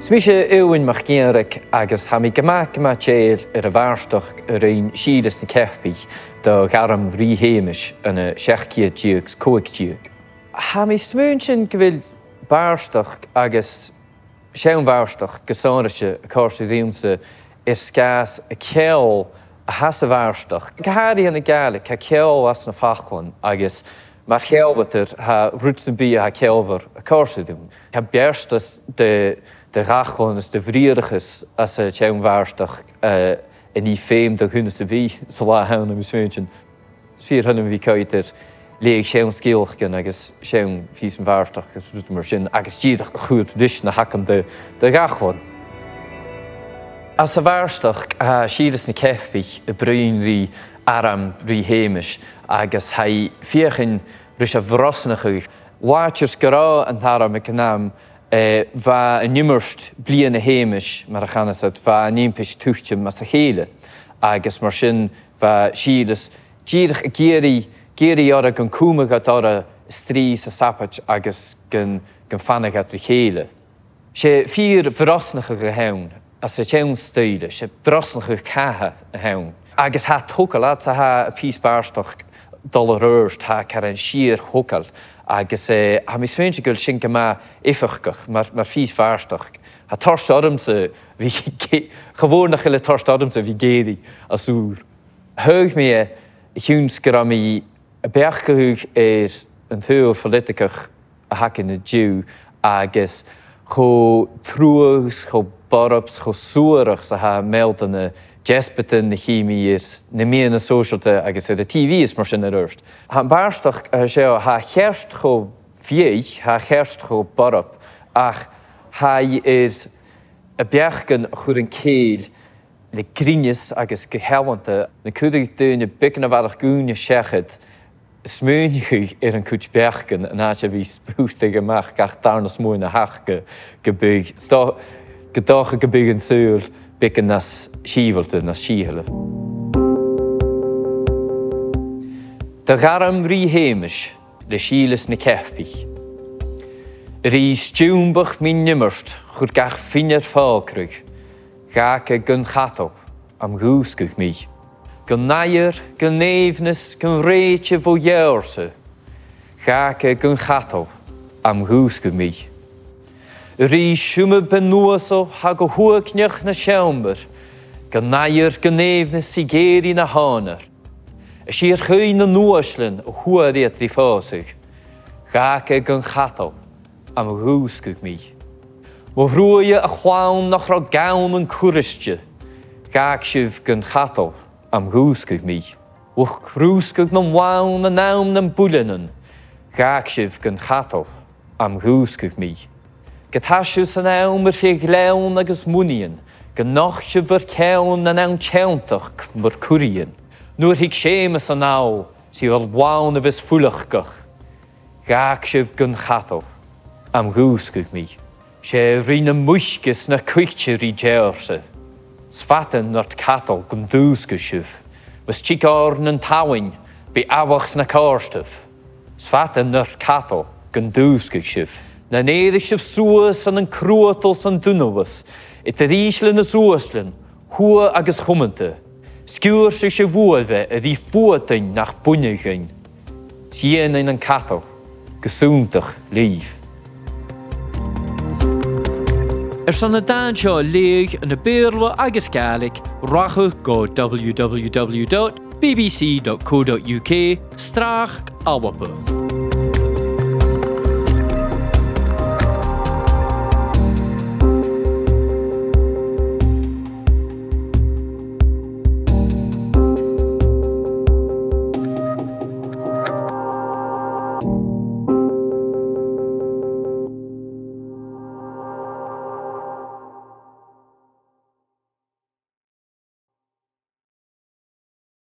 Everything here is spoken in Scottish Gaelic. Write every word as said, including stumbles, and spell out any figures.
Is mise Eòghainn MacIainrigh agus tha mi gu math, gu math dèidheil air a' bhàrdachd a rinn Sìleas na Ceapaich do Ghairm Rìgh Sheumais ann an seachd ceud deug is còig deug. Tha mi a' smaointinn gu bheil bàrdachd agus seann bhàrdachd gu sònraichte a' còrdadh riumsa air sgàth 's a' cheòl a th' anns a' bhàrdachd. Gu h-àraidh ann an Gàidhlig, tha ceòl anns na faclan agus mar cheòladair tha rud sam bith a tha ceòlmhor a' còrdadh rium. Tha beartas de, de dh'fhaclan is de bhriathrachas anns an t-seann bhàrdachd, eh, a nì feum do dhuine sam bith san latha an-diugh, tha mi a' smaointinn. Is fìor thoil leam a bhith a' coimhead air leughadh seann sgeulachdan agus seann phìosan bàrdachd agus rudan mar sin, agus dìreach a chur ris na th' agam de, de dh'fhaclan. Anns a' bhàrdachd, tha Sìleas na Ceapaich a' bruidhinn ri Arm Rìgh Sheumais agus tha i a' feuchainn ris a bhrosnachadh. Làidir 's gun robh an t-arm aig an àm, eh, bha an iomairt bliadhna Sheumais, mar a chanas iad, bha an impis a' tuiteam às a chèile, agus mar sin bha Sìleas dìreach ag iarraidh, ag iarraidh orra gun cùm iad orra a' strì 's a' sabaid agus gun, gun fanadh iad ri chèile. 'S e fìor bhrosnachadh a th' ann, anns an t-seann stoidhle, 's e brosnachadh catha a th' ann. Agus tha e a' togail, fhad 's a tha pìos bàrdachd a' dol air adhart, tha e caran sìor thogail. Agus, eh, tha mi a' smaointinn gu bheil sin gu math eifeachdach mar, mar phìos bàrdachd. Tha e a' toirt ormsa a bhith, cha mhòr nach eil e a' toirt ormsa a bhith ag èirigh às ùr. Thagh mi e a chionn 's gun robh mi a' beachdachadh air an t-saoghal phoilitigeach a th' againn an-diugh agus cho truagh 's cho borb 's cho suarach 's a tha meal de na deasbadan a chì mi air na meadhanan sòisealta agus air an T V is mar sin air adhart. Tha am bàrdachd, eh, seo, tha e cheart cho fiadhaich, tha e cheart cho borb, ach tha i air a beachdan a chur an cèill le grinneas agus gu sealltainn, na cuireadh daoine beagan a bharrachd ùine seachad a' smaoineachadh air an cuid bheachdan an àite a bhith a' spùtadh a-mach gach dàrna 's motha na th' aca, gum biodh, 's dò-, gu dòcha gum biodh an saoghal beagan nas sìobhalta, nas sìtheile. Do Ghairm Rìgh Sheumais le Sìleas na Ceapaich. A-rithist, diombach mun iomairt, chuir gach fìnear fògrach, dh'fhàg e gun chadal, am dhùsgadh mi. Gun aighear, gun aoibhneas, gun rèite bho dheòrsa, dh'fhàg e gun chadal, am dhùsgadh mi. A-rithist, siumadh ben uasal, tha gu h-uaigneach na seòmar, gun aighear, gun aoibhneas, 's i ag èirigh na h-aonar. Is i air chaoidh nan uaislean a fhuair iad ri phòsadh, dh'fhàg e gun chadal, am dhùsgadh mi. Mo thruaighe, a chlann nach robh gann an curaiste, dh'fhàg sibh gun chadal, am dhùsgadh mi. Uair a rùsgadh nam bhonn an àm nam builleanan, dh'fhàg sibh gun chadal, am dhùsgadh mi. Ged tha sibh san àm air feadh ghleann agus muinighean, gun nochd sibh ur ceann nan àm teanntachd mar churaidhean. Nuair thig Seumas an Fhàil, 's i air làn a bhios fuileachgach, dh'fhàg sibh gun chadal, am dhùsgadh mi. 'S e rìgh nam muice 's na coite rìgh deòrsa, 's fada an uair cadal gun dùsgadh sibh. Mus tig òran an t-abhainn, bidh amhach 's na còrdadh, 's fada an uair cadal gun dùsgadh sibh. Nan èirich sibh suas ann an cruadal 's an dùnabhas, eadar ìslean is uaislean, thuath agus chumanta, sgiùrsaidh sibh uaibhe a-rithist fuadain nach buineadh dhuinn, 's dhèanainn an cadal gu sunndach leibh. Airson an dàn seo a leughadh anns a' Bheurla agus Gàidhlig, rachaibh gu W W W dot B B C dot co dot U K slash Alba.